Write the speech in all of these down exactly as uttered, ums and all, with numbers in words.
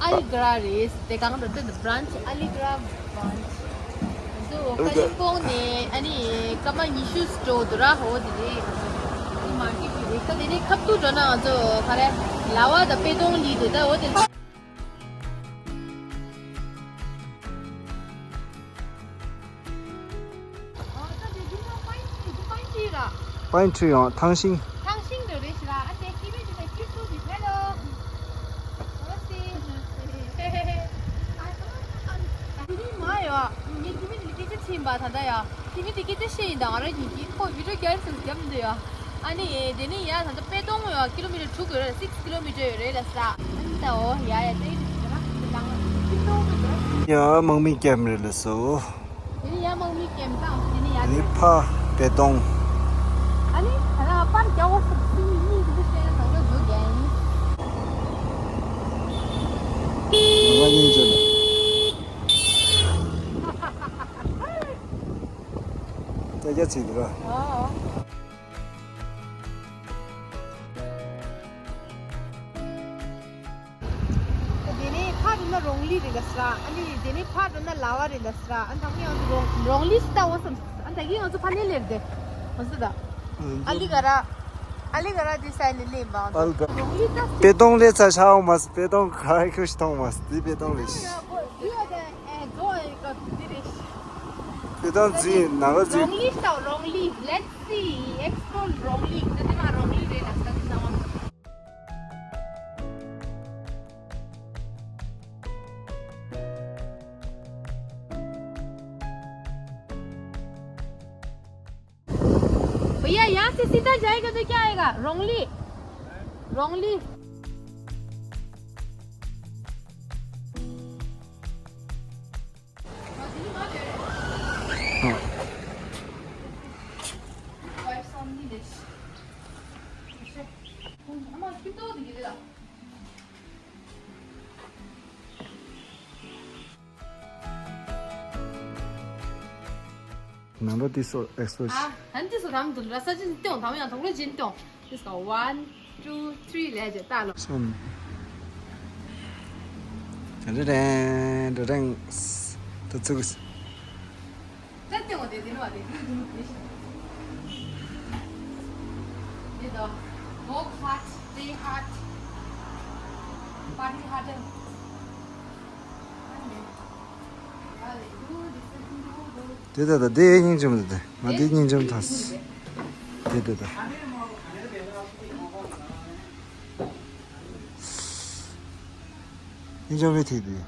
ཨ་ལི་གྷ་ར་རེད། དེ་གང་འགྲོ་དེ་འདི་branch ཨ་ལི་གྷ་ར་branch། ཨ་ལི་གྷ་ར། ཀ་ལི་ཕོང་ནས་ཨ་ནི་སྐར་མ་ཉི་ཤུ་འགྲོ་འདུག་ར། ཧོ་དེ་རེད། དེ་མར་ཀེཊ་དེ་རེད། ད་དེ་ནས་ཁབ་ཏུ་འགྲོ་ན་ང་ཚོ་ག་རེ་ལ་བ་དང་པེ་ཏོང་ལི་འདུག་ད་ཧོ་དེ། ཨ་ད་དེ་འདི་ན་pine tree འདི་pine tree ར། Pine tree ཡང་ཐང་ཤིང་། ཐང་ཤིང་འདྲ་རེད་ཤི་ར། ཨ་དེ་ཀི་ཝི་འདི་ན་ཀི་ཏུ་འདི་hello། དེ་ནི་མ་ཡོ། ངས་ཀི་ཝི་འདི་སྐད་ཆ་ཕྱིན་པ་ད་ལྟ་ཡ། ཀི་ཝི་འདི་སྐད་ཆ་བཤད་ཡིན་ད་ང་རང་ཉིད་ཀྱིས་ཁོ་བི་ཌིའོ་རྒྱག་སོང་རྒྱབ་འདི་ཡ། ཨ་ནི་དེ་ནི་ཡ་ད་ལྟ་པེ་ཏོང་ཡོད་ཀི་ལོ་མི་ཊར་དྲུག་ཡོད་རེད། སིག་སི་ཀི་ལོ་མི་ཊར་ཡོད་རེད་ལ་ས། ཨ་ནི་ད་འོ་ཡ་ཡ་ད་ཡིན་ད་ལང་ཀི་ལོ་མི་ཊར། ཡ་དམག་མི་ཀེམ་རེད་ལ་སོ། དེ་ནི་ཡ་དམག་མི་ཀེམ་དང་དེ་ནི་ཡ་དེ་ནི་ཕ་པེ་ཏོང་། ཨ་ནི་ད་ལ་པར་རྒྱག་འོ་སོ་སི་མི་གཉིས་ཀྱི་བཤད་ན་ད་ལོ་བཟོ་རྒྱ་ཡིན། ང་གཉིས་བྱས་ནས། ད་རྒྱ་ཚིག་འདི་ར། ཨོ། དེ་ནས་ཕར་འགྲོ་ན་རོང་ལི་རེད་ལ་ས། ཨ་ནི་དེ་ནས་ཕར་འགྲོ་ན་ལ་བ་རེད་ལ་ས། ཨ་ནི་ཐང་མི་ཡང་རོང་རོང་ལི་སི་ཏ་འོ་སམ། ཨ་ནི་ད་གིན་ང་ཚོ་ཕ་ནས་ལེར་དེ་འོ་སི་ད། ཨ་ལི་ག་ར། ཨ་ལི་ག་ར་དེ་སའི་ནས་ལེན་པ། ཨལ་ག་རོང་ལི་ད་པེ་ཏོང་ལེ་ཚ་ཤ་འོ་མ་སི། པེ་ཏོང་ག་ཁྱོད་ཤི་ཐོང་མ་སི། དེ་པེ་ཏོང་ལེ་ཤི། པེ་ཏོང་ཛི་ན་ག་ཛི། རོང་ལི་ལྟ་རོང་ལི། Let's see, explore རོང་ལི། དེ་དེ་མ་རོང་ལི་རེད་ལ་ས་དེ་ས་མ། भैया, यहाँ से सीधा जाएगा तो क्या आएगा? रोंगली। रोंगली। ནང་པ་ཏི་སོ་ཨེགས་པོ་ཤ། ཨ་ཧན་ཏི་སོ་རང་དུ་ར་ས་ཅིན་ཏོང་དང་ཡང་དོག་རེ་ཅིན་ཏོང་། ཏི་སོ་ཝན་ཊུ་ཐི་རི་ལས་ཇེ་ཏ་ལོ། སོམ། རེ་རེ་རེ་རེ། ཏི་ཚུགས། ད་ཏོང་དེ་དེ་ནོ་དེ་དེ་དེ་དེ་ཤི། དེ་དོ་ཝོག་ཧར་ཌི་པེ་ཧར་ཌི་པར་ཊི་ཧར་ཌི། དེ་ད་ད་དེ་སྙིང་རྗེ་མོ་དེ། ང་དེ་སྙིང་རྗེ་མོ་ཐང་། དེ་དེ་ད། སྙིང་རྗེ་མོ་ཐིག་དེ།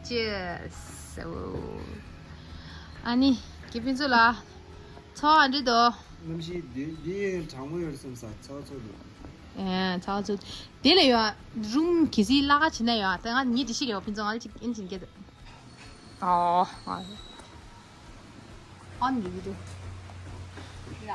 Cheers. ཨ་ནི་ཀི་ཕིན་ཚོ་ལ། ཚོ་ཨ་འདྲི་དོ། གནམ་གཤིས་འདི་འདི་ཡང་གྲང་མོ་ཡོད་བསམ་ས། ཚ་ཚོ་འདུག་ཨེ་ཚ་ཚོ། དེ་ལ་ཡོད་རུམ་གི་སི་ལ་ཁ་ཕྱེ་ན་ཡོད། ད་ང་ཉིད་དེ་ཤི་གེ་ཡོད། ཕིན་ཚོ་ང་ལ་ཅིག་ཨིན་ཅིན་སྐད་དུ། ཨོ། ཨོན་གི་གི་དུ། ཡ།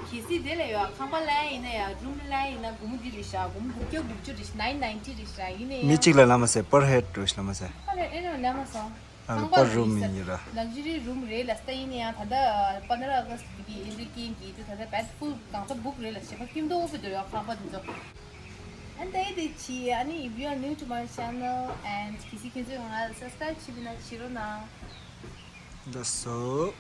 གི་སི་དེ་ལ་ཡོད། ཁང་པ་ལ་ཡིན་ན་ཡ་རུམ་ལ་ཡིན་ན་སྒོར་མོ་འདི་རེད་ཤག་སྒོར་མོ་དགུ་བརྒྱ་དགུ་བཅུ་རེད་ཤག nine ninety རེད་ཤག་ཡིན་ནའི་མི་གཅིག་ལ་ལ་མ་ཟེར། པར་ཧེད་རེད་ཤག་ལ་མ་ཟེར། པར་ཧེད་ཨེ་ནོ་ལ་མ་ཟེར། ཨ་ཁང་པ་པར་རུམ་རེད་ཡིན་ཡོད་ར། ལག་ཇི་རི་རུམ་རེད་ལ་སྟ་ཡིན་ཡང་ད་ལྟ་པ་ན་ར་ཨ་ག་སི་ཀི་འདི་རྐྱེན་གྱིས་དེ་ད་ལྟ་བེད་ཕུལ་གང་ས་བུག་རེད་ལ་བྱེད་པ་ཀིམ་དོ་བུ་དོ་ཡོད་ཁང་པ་འདི་ཚོ། And they did chi. Ani, if you are new to my channel and kisi kintu ngal subscribe chi bina chiro na. That's so.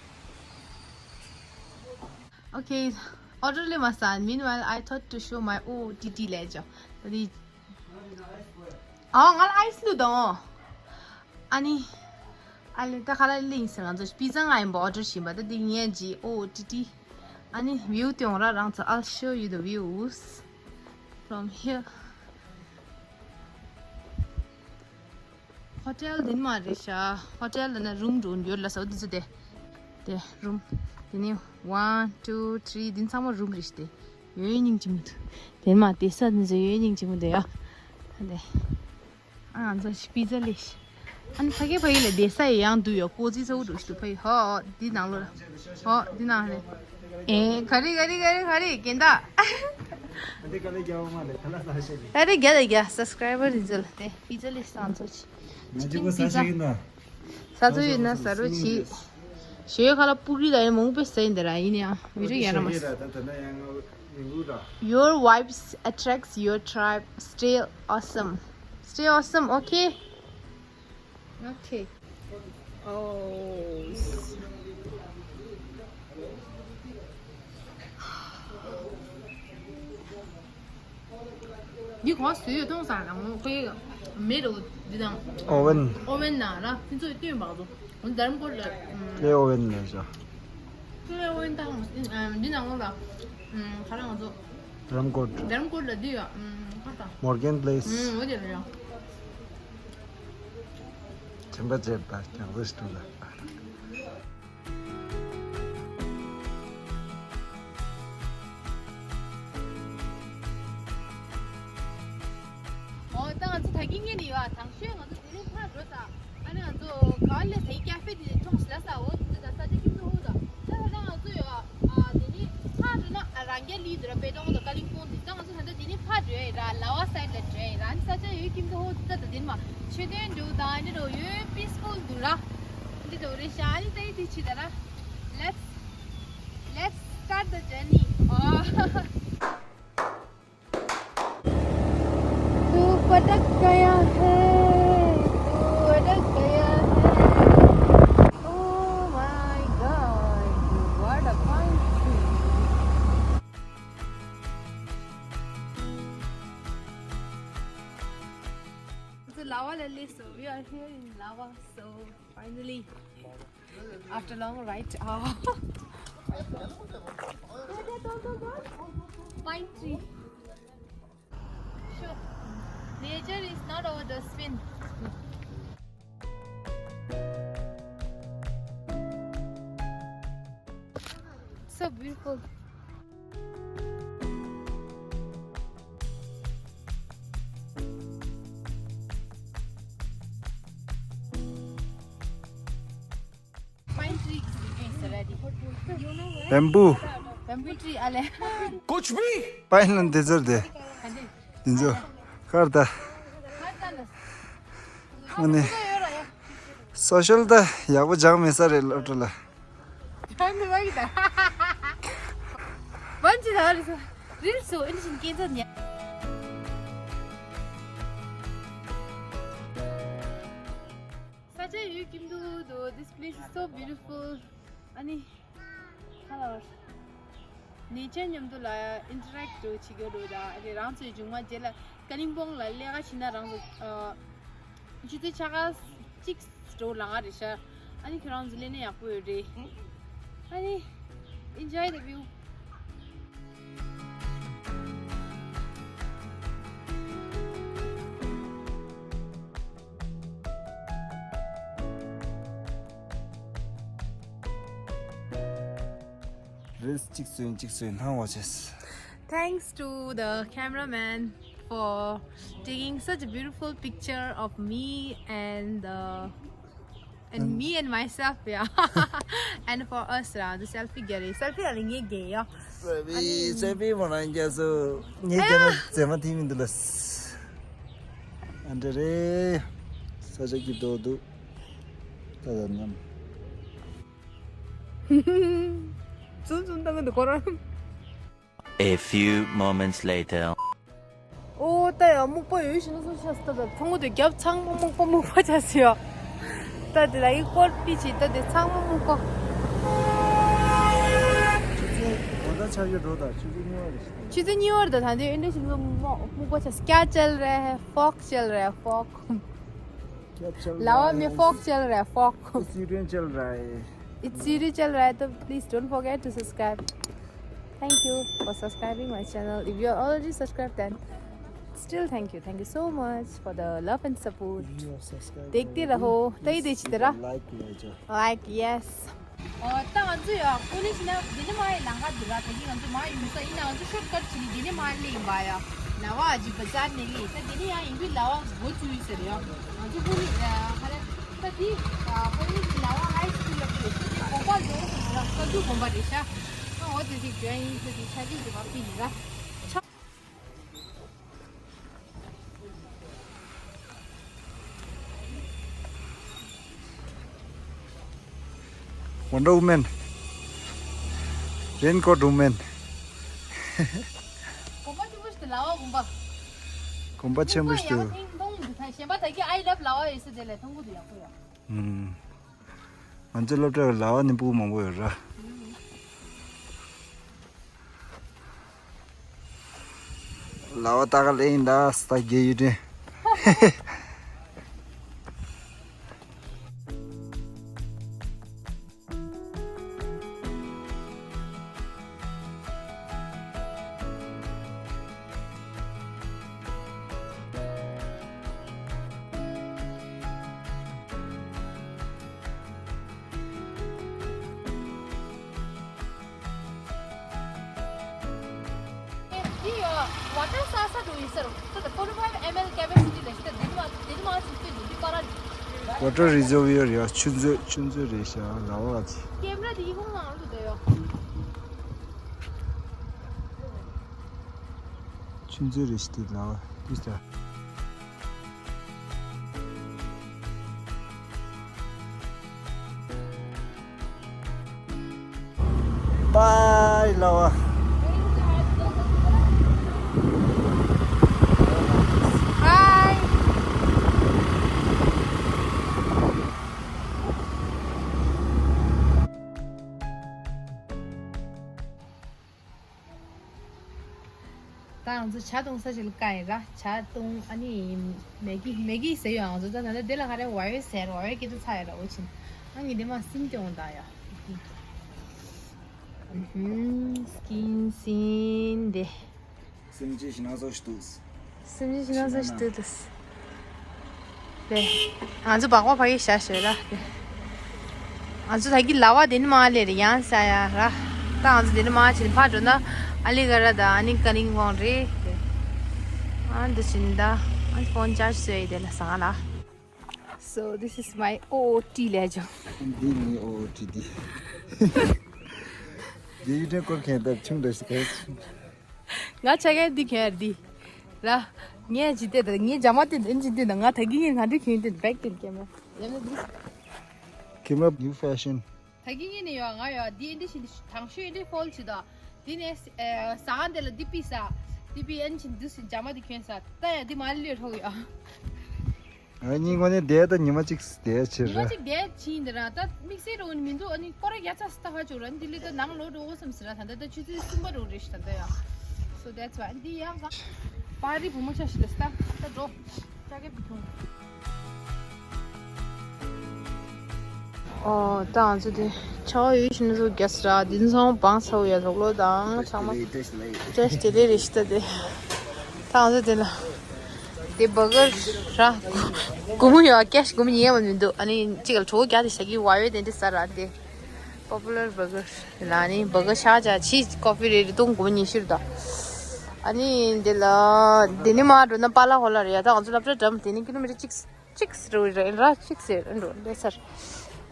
Okay, order le masan. Meanwhile, I thought to show my O T T le jo. Tadi. Oh, ngal ice lu dong. Ani, ali ta khala ling sa ngan so pizza ngai bo order shi ba. Tadi ngi ji O T T. Ani view tiong ra rang tsa. I'll show you the views from here. Hotel din ma re sha. Hotel na room room yor la so du de. De room. Dini one, two, three din sa ma room re de. Yoy ning jim. Din ma de sa din so yoy ning jim de ya. De. ཨ་ང་ཚོ་པི་ཛ་ལས། ཨ་ནི་ཕ་གི་ཕ་གི་ལ་བསྡད་ས་ཡི་ཡང་འདུག་ཡོད། ཀོ་ཙི་ཚ་བོ་འགྲོ་ཞིག་འདུག་ཕ་གི་ཧོ་འདི་ནང་ལོ། ཧོ་འདི་ནང་ལས། ཨེ་ག་རེ་ག་རེ་ག་རེ་ག་རེ་གན་ད། ད་རེ་རྒྱ་ལ་རྒྱ་སབ་སི་ཀ་རའི་བར་འདི་ཚོ་ལ་དེ་པི་ཛ་ལས་ས་ཚོ་ཆི། ང་ཅི་གོ་ས་ཞིག་ཡིན་ན། ས་ཚོ་ཡིན་ན་ས་རུ་ཆི། ཞོའི་ཁ་ལ་སྤུ་གྲི་ད་ཡིན་མང་པོ་ས་ཡིན་ད་ར་ཡིན་ཡང་བི་རུ་ཡ་ར་མ་ས། ད་ད་ན་ཡང་ང་ Your vibes attracts your tribe. Stay awesome. Stay awesome, okay? Okay. Oh. འདི་གོང་བཟོས་ཡོད་མཐོང་སོང་ང་། ཁོའི་མེ་རུ་འདི་དང་། ཨོ་ཝེན། ཨོ་ཝེན་ནང་ལ་ཁྱེད་ཚོས་སྟོན་པ་ཚོ། འོན་རྡ་རམ་ཀོར་ལ། ཨམ། ཀླེ་ཨོ་ཝེན་ལ་བཞག་ཀླེ་ཨོ་ཝེན་དང་། ཨམ། འདི་ནང་ལ། ཨམ། ག་རེ་ང་ཚོ། རྡ་རམ་ཀོར། རྡ་རམ་ཀོར་ལ་འདི་ཡོད། ཨམ། ག་རེ་ད། མོར་གན་པི་ལེ་སི། ཨམ། འོ་དེ་ལ་ཡོད། ཁྱིམ་པ་བྱས་པ་རྒྱང་སྲིང་ཞིག་འདུག་ལ། འོ་ད་ང་ཚོ་ད་གིན་ངེད་ནས་ཡོད། དང་ཤོས་ང་ཚོ་དེ་རིང་ཕར་འགྲོ་ས། ཨ་ནི་ང་ཚོ་ག་ལེ་ཟེར་ཀ་ཧྥེ་དེ་མཐོང་སླ་ས། འོ་དེ་ད་ས་ཆ་ཁྱིམ་ཚང་ཧུ་ད། ད་ད་ང་ཚོ་ཡོད། ཨ་དེ་ནི་ཕར་འགྲོ་ན་ཨ་རང་རྒྱལ་ལི་འདུག་ར། པེ་ཏོང་དང་ཀ་ལིང་པོང་དེ། ད་ང་ཚོ་ད་ལྟ་དེ་ནི་ཕར་འགྲོ་ཡ་ར། ལ་བ་སའིད་ལ་འགྲོ་ཡ་ར། ཨ་ནི་ས་ཆ་ཡོད་ཁྱིམ་ཚང་ཧུ་ད། ད་དེ་ནི་མ་ཆོས་དོན་འགྲོ་ད། ཨ་ནི་རོ་ཡོད་པིས་ཕུལ་འདུག་ར། འདི་འདྲ་རེད་ཤག་ཨ་ནི་ད་ཡི་དེ་ཆི་ད་ར། Let's let's start the journey. Oh. तू पटक गया है, तू अटक गया है। Oh my God, what a fine tree. So Lawa Lale, so we are here in Lawa, so finally. After long ride, uh, pine tree. Sure. Nature is not our dustbin. So beautiful. Pine tree is already. Bamboo. Bamboo tree ale. कुछ भी। पाइन लन देजर दे। दिन्छु। खर त। अनि सोसियल त यागो जाग मेसा रे लटला। Such a view, Kim Do Do. This place is so beautiful. Ani, color. Nature མཉམ་དུ་ལ་ཨིན་ཊར་རེག་ཊི་བྱེད་ཀྱི་རེད་ད། ཨ་ནི་རང་ཚོའི་མཇུག་མ་རྗེས་ལ་ཀ་ལིམ་པོང་ལ་ལས་ཀ་བྱེད་ན་རང་ཚོ་ཨ་ཆུ་ཚོད་ཕྱེད་ཀ་གཅིག་འགྲོ་ལ་ང་རེད་ཤག་ཨ་ནི་ཁྱོད་རང་ཚོ་ལས་ནི་ཡག་པོ་ཡོད་རེད། ཨ་ནི་enjoy the view. རེས་གཅིག་སོན་གཅིག་སོན་ལྷང་བ་བྱས། Thanks to the cameraman for taking such a beautiful picture of me and the and me and myself, yeah. And for us, uh, the selfie gallery. Selfie ལ་ངས་རྒྱལ་ཡ། སེལ་ཕི་སེལ་ཕི་མོ་རང་རྒྱལ་སོ། ངས་རྒྱལ་ན་མཛེས་མ་ཐིག་མི་འདུག་ལ། ཨ་འདྲ་རེད། ས་ཆ་སྐྱིད་དོ་འདུག་ད་ད་ནམ། ཙུམ་ཙུམ་ཏང་གི་འདུག་ཁོ་རང་། A few moments later. ཨོ་ད་ཡ་སྨུག་པ་ཡོད་ཤི་ན་སོ་ཤ་སྟ་ད་ཚང་མོ་དེ་རྒྱབ་ཚང་མ་སྨུག་པ་སྨུག་པ་ཆ་སི་ཡ། ད་དེ་ལ་ཡི་ཀོར་པི་ཆི་ད་དེ་ཚང་མ་སྨུག་པ། ཆུ་ཚོད་འོ་ད་ཆ་ཡོད་འགྲོ་ད་ཆུ་ཚོད་གཉིས་པ་རེད་ཤི། ཆུ་ཚོད་གཉིས་པར་ད་ད་དེ་ཨེ་འདྲ་ཞིག་སྨུག་པ་ཆ་སི། क्या चल रहा है? फॉग चल रहा है, फॉग। क्या चल रहा है? लावा में फॉग चल रहा है, फॉग। सीढ़ियाँ चल रहा है। It's सीढ़ी चल रहा है, तो please don't forget to subscribe. Thank you for subscribing my channel. If you are already subscribed, then still thank you. Thank you so much for the love and support. देखते रहो। तै दे छितरा। लाइक ले जा। Like, yes. ཨོ་ད་ང་ཚོ་ཡ་ཀོ་ལེ་ཇི་ན་འདི་ནི་མ་ཡི་ལང་ཀ་འདི་ར། ད་གི་ང་ཚོ་མ་ཡི་མི་ས་ཡིན་ན་ང་ཚོ་ཤོར་ཀཊ་བྱས་ནས་འདི་ནི་མ་ལེ་ཡིན་པ་ཡ། ལ་བ་ཨ་ཇི་བ་ཛར་ནས་ལེ། ད་འདི་ནི་ཡང་ཡིན་དུས་ལ་བ་འགོ་བཙུགས་ཡིན་ཟེར་ཡ། ང་ཚོ་ཀོ་ལེ་ཇི་ཧ་ལེ་ད་འདི་ཀོ་ལེ་ཇི་ལ་བ་ཧའི་སྐུལ་ལ་ཕེབས་ད་འདི་དགོན་པ་ལོ་ཟེར་ར། བཀའ་བརྒྱུད་དགོན་པ་རེད་ཤག་ཨོ་དེ་དེ་ཇོ་ཡིན་ཟེར་དེ་ཆ་གི་འདི་བ་ཕི་ཡིན་ར། Wonder Woman, Raincoat Woman. དགོན་པ་ཆེན་པོ་ཞིག་ཏུ་ལ་བ་དགོན་པ། དགོན་པ་ཆེན་པོ་ཞིག་ཏུ། ཡང་ཐེངས་མཐོང་གི་ཐང་གཞན་པ་ད་གི་I love ལ་བ་ཡོད་ས་དེ་ལས་མཐོང་གི་འདུག་ཡག་པོ་ཡོད། ཨུམ། ང་ཚོའི་སློབ་གྲྭར་ལ་བ་ནི་སྤུ་གུ་མང་པོ་ཡོད་ར། ལ་བ་ལྟ་ག་ལེན་ད་ས་རྒྱལ་ཡུལ་དྲན། འདི་ཡོད། ཝ་ཊར་ས་ས་འགྲོ་ཡིན་ཟེར། ད་ད་forty five ml capacity ལས་ཤི་ད་འདི་མ་འདི་མ་ཞིག་ཅི་འདི་པ་ར། Water reservoir ཡ་ཆུ་མཛོད་ཆུ་མཛོད་རེད་ཤག་ལ་བ་ཅི། ཀེམ་ར་འདི་ཡི་ཧོང་ནང་དུ་བསྡད་ཡོད། ཆུ་མཛོད་རེད་ཤག་འདི་ལ་བ་འདི་ལྟ། Bye ལ་བ། Bye. ད་ང་ཚོ་ཇ་བཏུང་ས་ཞིག་ལ་བཀག་ཡིན་ར། ཇ་བཏུང་ཨ་ནི་མེ་གི་མེ་གི་ཟེར་ཡོད། ང་ཚོ་ད་ད་ལྟ་འདི་ལ་ག་རེ་ཝ་ཡོད་ཟེར་ཝ་ཡོད་སྐད་ཆ་ཚ་ཡོད་ར། འོ་ཕྱིན་ཨ་ངས་འདི་མ་སིམ་སྟེ་འོང་ད་ཡ། ཧུམ་སྐིན་སིན་དེ། སེམས་ཅན་ཞིག་ན་ཚོ་ཞིག་འདུག་སེམས་ཅན་ཞིག་ན་ཚོ་ཞིག་འདུག་རེད། ང་ཚོ་སྦག་སྦག་ཕ་གི་བཞག་ཞོད་ལ་རེད། ང་ཚོ་ད་གི་ལ་བ་དེ་ནི་མ་ལེ་རེད་ཡང་ས་ཡ་ར། ད་ང་ཚོ་དེ་ནི་མ་ཕྱིན་ཕར་འགྲོ་ན་ཨ་ལི་ག་ར་ད་ཨ་ནི་ཀ་རིང་ཝང་རེད། ཨ་འདི་ཕྱིན་ད་ཨ་ཕོན་ཅར་ཇི་བཟོས་ཡི་དེ་ལ་སང་ལ། So this is my O O T ལས་ཇོ། འདི་ནི་O O T འདི། འདི་ཡུ་ཏན་སྐོར་མཁན་ད་ཆུང་འདྲ་ཞིག་གས། ང་ཆ་གས་འདི་གས་འདི། ར། ངས་ཇི་ལྟས་ད་ངས་ཇ་མ་ཏིན་ཨིན་ཇི་ཏིན་ང་ད་གི་ངས་ང་འདི་གས་ཏིན་བེག་ཏིན་ཀེམ་ར། ཡང་ན་འདི། ཀེམ་ར་new fashion། ད་གི་ངས་ནི་ཡོད་ང་ཡོད་འདི་ཨིན་འདི་ཞིན་དང་ཤོས་ཨིན་འདི་ཕོལ་ཆི་ད། འདི་ནས་ས་ག་འདི་ལ་འདི་པི་ས། འདི་པི་ཨན་ཆིན་འདི་སི་ཇ་མ་འདི་གས་ས། ད་ཡ་འདི་མ་ལི་ལི་ཧྲོ་ཡོད། ང་གཉིས་ངོ་ནས་བསྡད་ད་ཉི་མ་གཅིག་བསྡད་ཕྱིར་ཉི་མ་ར། གཅིག་བསྡད་ཕྱིན་འདི་ར་ད་དམིགས་བསལ་འགྲོ་ནི་མི་འདུག་ཨ་ནི་སྐོར་ར་རྒྱ་ཚ་སི་ད་ཧ་ཅོ་ར་འདི་ལི་ད་ནང་ལོག་འགྲོ་འོ་བསམ་སི་ར་ད་ད་ད་ཆུ་ཚོད་གསུམ་པ་འགྲོ་རེ་ཞིག་ད་ད་ཡ། So that's why འདི་ཡང་ག་པ་རི་བུ་མོ་ཆ་ཞིག་ལ་སི་ད་ད་འགྲོ་ཅ་གེ་བི་ཁྱུང་། ཨོ་ད་ང་ཚོ་དེ་ཆ་བ་ཡོད་ཤིན་ཚོ་རྒྱ་སི་ར་དེ་ཚོ་བང་ཚ་བོ་ཡ་ལོག་ལོ་དང་ཚང་མ་ཅ་ཞིག་དེ་ལས་རེ་ཞིག་ད་དེ་ད་ང་ཚོ་དེ་ལ། དེ་བྷར་གར་ར། སྒོར་མོ་ཡོད་ཀེཤ་སྒོར་མོ་ཉེས་པ་མི་འདུག་ཨ་ནི་གཅིག་ལ་གྲོགས་རྒྱག་དེ་ཞག་གི་བ་ཡོད་དེ་འདྲི་ས་ར་དེ། པོ་པུ་ལར་བྷར་གར་ལ་ནི་བྷར་གར་ཤ་ཇ་ཆི་ཀོ་ཕི་རེ་རེ་བཏུང་སྒོར་མོ་ཉི་ཤུ་རེད་ད། ཨ་ནི་འདི་ལ་དེ་ནི་མ་འགྲོ་ན་པཱ་ལགས་ཧོ་ལ་རེད་ཡ་ད་ང་ཚོ་སློབ་གྲྭ་འགྲམ་དེ་ནི་ཀི་ལོ་མི་ཊར་གཅིག་གཅིག་རེ་རེ་ར་གཅིག་ཟེར་འགྲོ་འདྲེ་སར།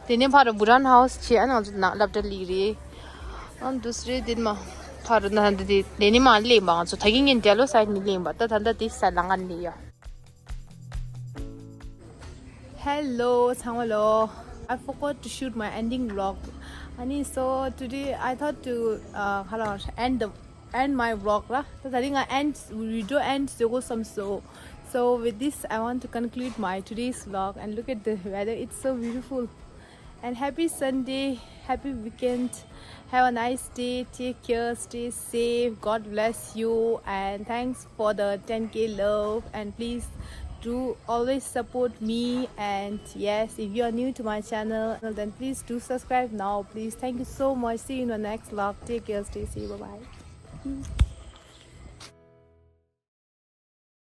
དེ་ནས་ཕར་བྷུ་ཊན་ཧའུ་སི་བྱས་ཨ་ནང་ཚོ་ནང་སློབ་གྲྭ་ལིག་རེད། ཨ་འདུ་སི་རེད་དེ་མ་ཕར་ན་འདི་དེ་དེ་ནས་མ་སླེབས་པ་ང་ཚོ་ད་གིན་ངས་འདྲ་ལོ་སའི་ནས་སླེབས་པ་ད་ད་ལྟ་དེ་ས་ལང་ང་ནས་ཡ། Hello ཚང་མ་ལོ། I forgot to shoot my ending vlog. ཨ་ནི་so today I thought to uh, ཁ་ལ་end the end my vlog ར། ད་ད་རིང་ང་end video end བཟོ་དགོས་བསམ་སོང་། So with this I want to conclude my today's vlog and look at the weather. It's so beautiful. And happy Sunday, happy weekend. Have a nice day. Take care, stay safe. God bless you. And thanks for the ten K love. And please do always support me. And yes, if you are new to my channel, then please do subscribe now. Please, thank you so much. See you in the next vlog. Take care, stay safe. Bye bye.